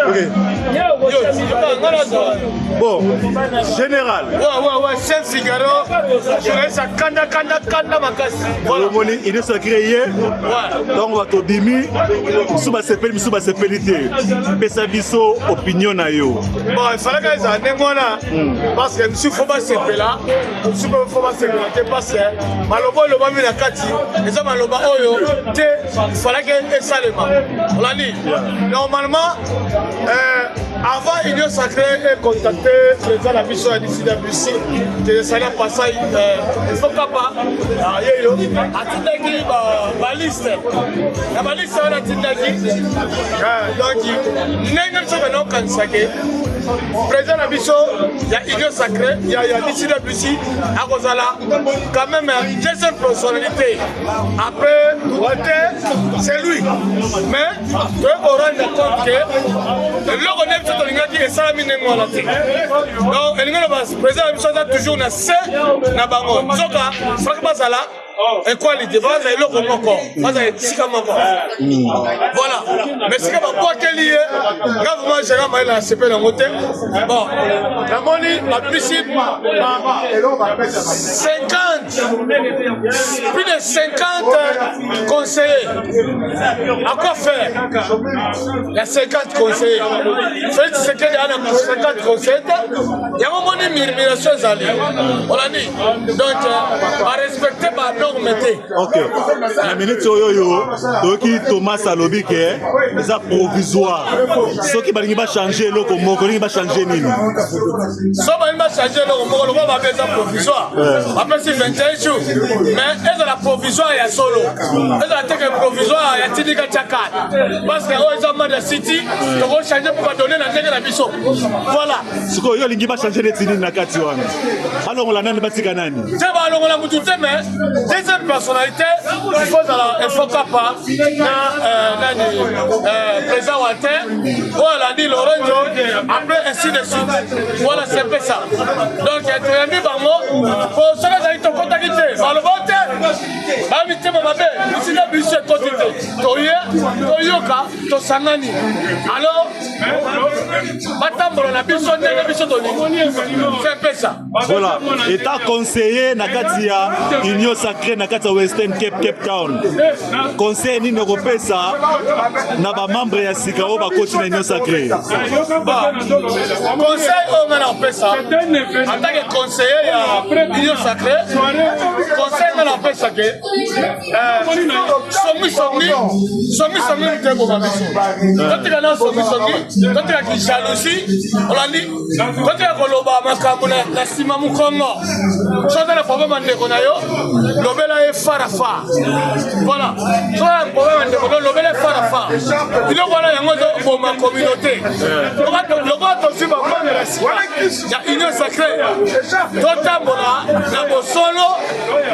Ok. Bon, général. Ouais, ouais, ouais, Saint Figaro, journaliste kanda, kanda, kanda makasi. Voilà. Omoni, il est sacré hier. Ouais. Donc, bato bimi, misu basepeli, misu basepeli te. Pesa biso opinion na yo. Bon, il fallait que ça ndenge wana parce que misu faut basepela, misu faut basepela te parce que maloba elobami na kati eza maloba oyo te il fallait que esalema. Olandi? Normalement, avant Union Sacrée ait contacté président na biso ya DCWC, que esali passai il faut kapa yeyo atindaki baliste na baliste wana atindaki, donc ndenge biso bana okanisa ke président na biso ya Union Sacrée ya DCWC akozala quand même deuxième personnalité après Walter, c'est lui. Mais toye korendre compte ke eloko nde biso tolingaki esalami ndenge wana te. Donc elingi loba président na biso aza toujours na se na bango, nzoka soki bazala equalité, bazala eloko moko, bazala esika moko. Voilà. Mais sika babwakeli ye, nga vraiment Gérard Mayele na sepe nango te. Bon, namoni babimisi 50, plus de 50 conseillers. À quoi faire? Il y a 50 conseillers. Félix Tshisekedi a 50 conseillers. Yango moni murmuration ezali. Olandi? Donc barespecte banorme te. Ok, na minute oyo oyo toyoki Thomas alobi ke eza provisoire. Soki balingi bachange eloko moko, olingi bachange nini? So balingi bachange eloko moko, lokola babe eza provisoire, bapesi 21 jours, mais ezala provisoire ya solo, ezala teke provisoire ya tindika tiakala, parce que oyo eza Mada City, tokochange mpo badone na ndenge na biso. Voilà. Sikoyo yo olingi bachange neti nini na kati wana? Balongola nani, batika nani? Te, balongola mutu te, mais deuxième personnalité il faut ezala Efo Kapa na nani, président Walter oyo alandi Lorenzo, après ainsi de suite. Voilà, c'est un peu ça. Donc toyambi bango po soki ezali tokotaki te, baloba te bamitema mabe bisika biso ekoti te. Toye toyoka, tosangani, alors batambola na biso ndenge biso tolingi. C'est un peu ça. Voilà, état conseiller na kati ya Union Sacrée na kati ya Western Cape, Cape Town, conseil nini okopesa na bamembre ya sika oyo bakoti na Union Sacrée? Conseil oyo ngai napesa en tant que conseiller ya Union Sacrée, conseil ngai napesa ke songisongi, songisongi moto eboma biso. Totika na songisongi, totika kijalousie. Olandi? Totika koloba makambo na nsima mokongo. So oza na problème ya ndeko na yo, lobela ye farafa. Voilà, so oza na problème ya ndeko na yo, lobela ye farafa. Biloko wana yango ezoboma communauté. Lokola tozwi bamembre ya sika ya Union Sacrée, totambola na bosolo,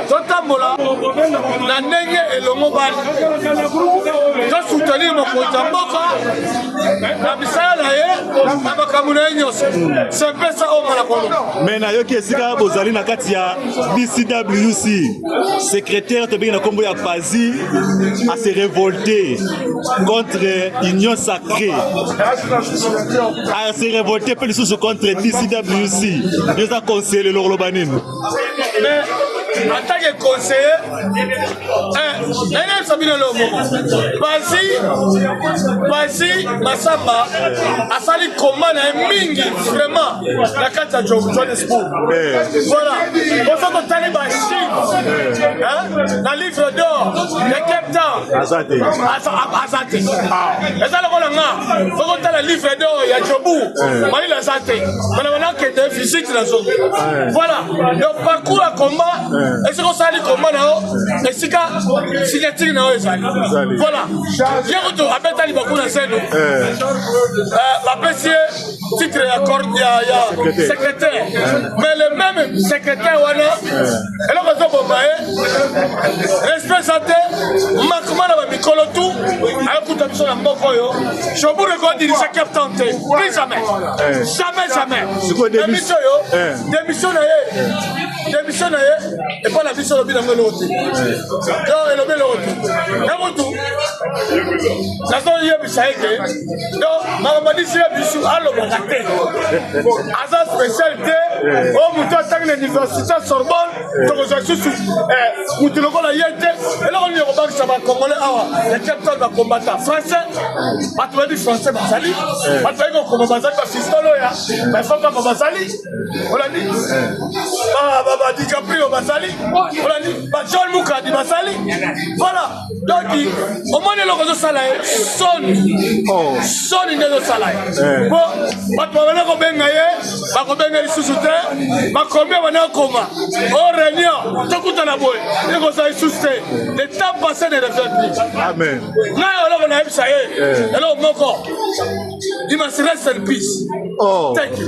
totambola na ndenge elongo bani, tosoutenir mokonzi ya mboka na misala na ye, na makambo na ye nyonso. C'est un peu ça oyo nga na koloba. Me nayoki esika bozali na kati ya BCWC, secrétaire tobengi na nkombo ya Pazi ase révolté contre Union Sacrée, ase révolté mpe lisusu contre DCWC. Yo eza conseiller, lelo koloba nini? Mais en tant que conseiller, nayebisa bino eloko moko: Pasi Masamba asali koma na ye mingi vraiment na kati ya Johannesburg. Voilà, poso totali bachiffre na livre d'or ya Cape Town, aza te. Aza te. Eza lokola nga soki otala livre d'or ya Jobu Malila, aza te. Bana banakende visite na zongo. Voilà, donc parcours ya combat, esika osali combat na yo, esika signature na yo ezali. Voilà, ye kutu abeta libaku na zeno, bapesi ye titre ya secrétaire, mais le même secrétaire wana, eloko ezoboma ye, respect eza te, manquement na bamikolo tu ayokuta biso na mboka oyo. Jobourg ekodirige Cape Town te, plus jamais, jamais, jamais. Démission oyo, démission na ye. Démission na ye epai na biso elobi nango eloko te, donc elobi eloko te. Na kutu nazoyebisa ye ke donc makambo adisi ye bisu alobaka te, aza spécial te. Oyo moto atangi na université Sorbonne, tokozwa lisusu motu lokola ye te. Eloko nini ekobangisa bacongolais awa ya Cape Town? Bakombata français, bato bayebi français bazali, bato bayebi kokoma bazali, bafiston oya bafapapa bazali, olandi, badicaprio bazali, olandi, bajohn Mukadi bazali. Voilà, donc omoni eloko ezosala ye soni. Soni nde ezosala ye, po bato babanda kobenga ye, bakobenga lisusu te. Bakomi banda kokoma o réunion, tokutana boye, ekozala lisusu te. Le temps passé ne revient plus. Amen. Ngai eloko nayebisa ye, eloko moko: you must rest in peace. Oh. Thank you.